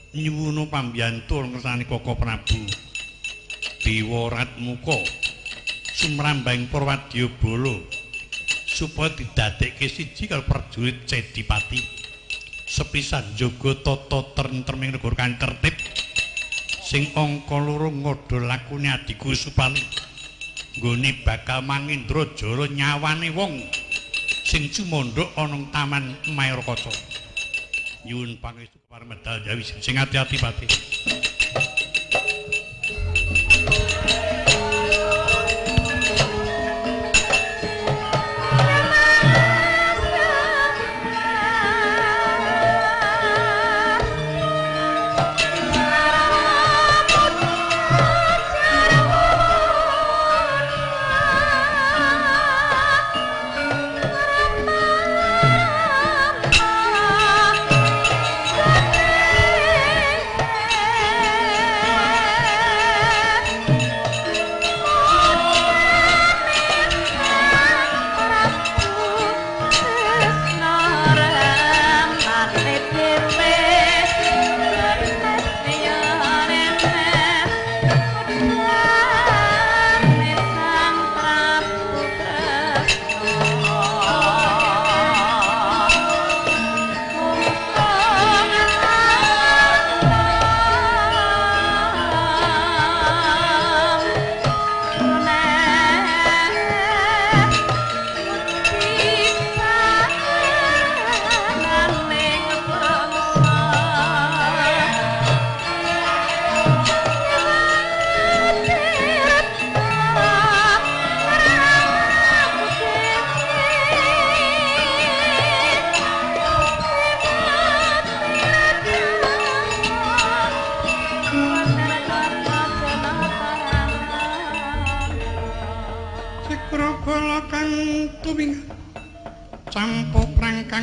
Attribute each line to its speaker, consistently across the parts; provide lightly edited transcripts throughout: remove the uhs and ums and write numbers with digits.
Speaker 1: Nyuwuna pambiyantu ngersani Koko Prabu Dewaratmuka sumrambahing Purwadyabala supaya didadekke siji karo prajurit Cedipati. Sepisan njaga tata tentreming negara kanthi tertib. Sing angka loro ngodha lakune adhiku Supali nggone bakal mangindra jara nyawane wong sing cumandhak ana Taman Maerakaca. Nyuwun pangestu parmedal Jawi sing ati-ati pati.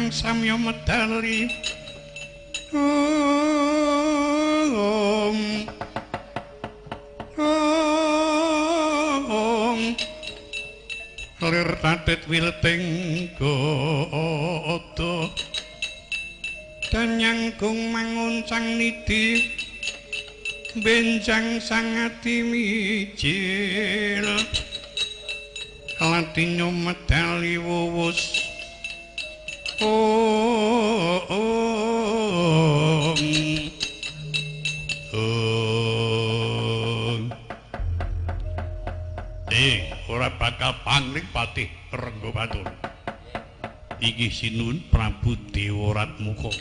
Speaker 1: Samya medali om om lir tatit wilting godo danyangkung manguncang nidi benjang sangati mijil latinyo medali wuwus. Oh, oh, oh. Ora bakal pangling patih Renggo Batur. Iki sinun Prabu Dewaratmuka.